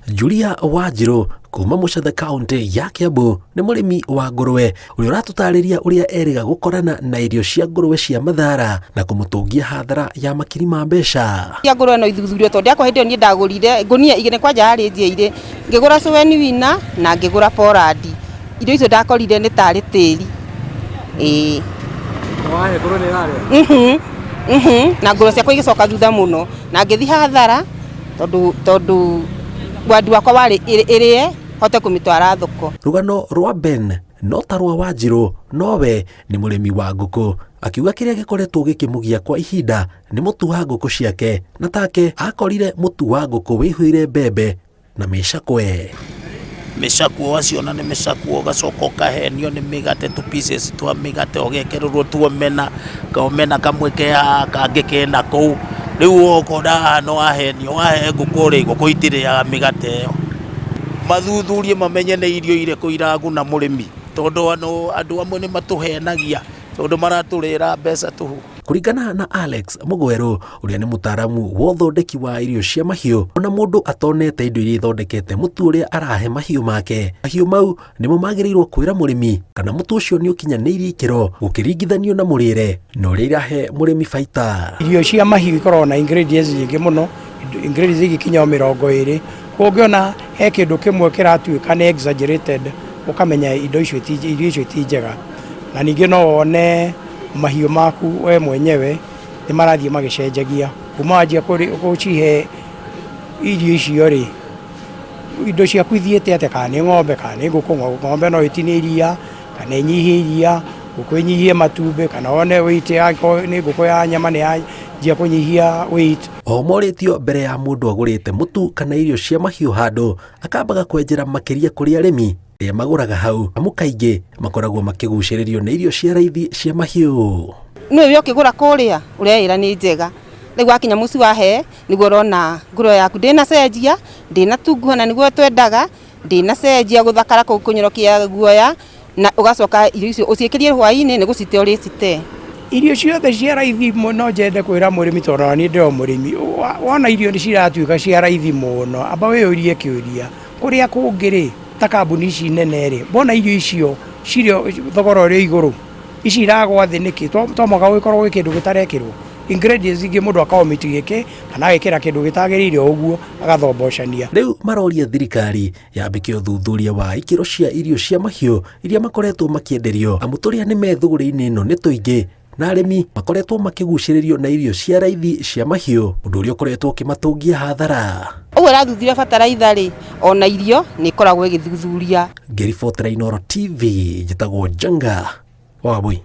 Julia Wanjirũ kuma Mũcatha kaũntĩ ya Kiambu nĩ mũrĩmi wa ngũrũwe ũrĩa ũratũtarĩria ũrĩa erĩga gũkorana na irio cia ngũrũwe cia mathara na kũmũtũngia hathara ya makiri ma mbeca. Cia ngũrũwe no ithuthurio tondũ yakwa hĩndĩ ĩyo niĩ ndagũrire ngũnia igĩrĩ kwanja yarĩ njiairĩ, ngĩgũra Swen Winner na ngĩgũra Poland. Irio icio ndakorire nĩ tarĩ tĩri, ĩĩ. Wahe ngũrũwe nĩ ĩrarĩa? Na ngũrũwe ciakwa igĩcoka thutha mũno na ngĩthiĩ hathara tondũ tondũ wendi wakwa warĩ ĩrĩe hote kũmĩtwara thoko. Rũgano rwa Ben no ta rwa Wanjirũ nowe nĩ mũrĩmi wa ngũkũ. Akiuga kĩrĩa gĩkoretwo gĩkĩmũgia kwa ihinda nĩ mũtu wa ngũkũ ciake na take akorire mũtu wa ngũkũ wĩihũire mbembe na mĩcakwe. Mĩcakwe waciona nĩ mĩcakwe ũgacoka ũkahenio nĩ mĩgate tũ pieces twa mĩgate ũgekĩrĩrwo tuomena, kaomena kamwe ke haha kangĩ ke nakũu, rĩu ũkona haha nĩ wahenio, wahe ngũkũ rĩ, ngũkũ itirĩaga mĩgate ĩyo. Mathuthurie mamenye nĩ irio irĩkũ iraguna mũrĩmi, tondũ andũ amwe nĩ matũhenagia tondũ maratũrĩra mbeca tũhũ. Kũringana na Alex Mũgwerũ ũrĩa nĩ mũtaaramu wa ũthondeki wa irio cia mahiũ, ona mũndũ atonete indo iria ithondekete mũtu ũrĩa arahe mahiũ make, mahiũ mau nĩmo magĩrĩirwo kwĩra mũrĩmi kana mũtu ũcio nĩ ũkinyanĩirie ikĩro gũkĩringithanio na mũrĩre na ũrĩa irahe mũrĩmi baita. Irio cia mahiũ ikoragwo na ingredients nyingĩ mũno, ingredients igĩkinya o 20. Koguo ũngĩona he kĩndũ kĩmwe kĩratuĩka nĩ exaggerated, ũkamenya indo icio ti, irio icio ti njega. Na ningĩ no wone mahiũ maku we mwenyewe nĩ marathiĩ magĩcenjagia. Kuma wanjia gũcihe irio icio rĩ, indo ciaku ithiĩte atĩa, kana nĩ ng'ombe kana nĩ ngũkũ, ng'ombe no ĩtinie iria kana ĩnyihie iria, ngũkũ ĩnyihie matumbĩ, kana wone weight angĩkorwo nĩ ngũkũ ya nyama nĩ yanjia kũnyihia weight. O morĩtio mbere ya mũndũ agũrĩte mũtu kana irio cia mahiũ handũ, akambaga kwenjera makĩria kũrĩ arĩmi arĩa magũraga hau, amu kaingĩ makoragwo makĩgucĩrĩrio nĩ irio cia raithi cia mahiũ. Nĩũĩ ũkĩgũra kũrĩa ũreĩra nĩ njega, rĩu wakinya mũciĩ wahe nĩguo ũrona ngũrwe yaku ndĩnacenjia, ndĩnatunguha na nĩguo twendaga, ndĩnacenjia gũthakara kũnyorokia guoya na ũgacoka irio icio ũciĩkĩrie hwaĩ-inĩ nĩ gũcite ũrĩcite. Irio ciothe cia raithi no nyende kwĩra mũrĩmi tondũ ona niĩ ndĩ o mũrĩmi, wona irio nĩ ciratuĩka cia raithi mũno, amba wĩyũrie kĩũria, kũrĩa kũngĩ rĩ, ta kambuni ici nene rĩ, mbona irio icio cirĩ thogora ũrĩ igũrũ, ici iragwa thĩ nĩkĩ? To mũhaka gũgĩkorwo gwĩ kĩndũ gĩtarekĩrwo? Ingredients ingĩ mũndũ aka omit gĩkĩ kana agekĩra kĩndũ gĩtagĩrĩire o ũguo agathombocania. Rĩu maroria thirikari yambĩke ũthuthuria wa ikĩro cia irio cia mahiũ iria makoretwo makĩenderio, amu tũrĩa nĩ me thũgũrĩ-inĩ ĩno nĩ tũingĩ na arĩmi makoretwo makĩgucĩrĩrio na irio cia raithi cia mahiũ, ũndũ ũrĩa ũkoretwo ũkĩmatũngia hathara. Ũguo ĩrathuthuria bataraitha rĩ, ona irio nĩ ĩkoragwo ĩgĩthuthuria. Ngĩribotera Inooro TV, njĩtagwo Njenga wa Wambui.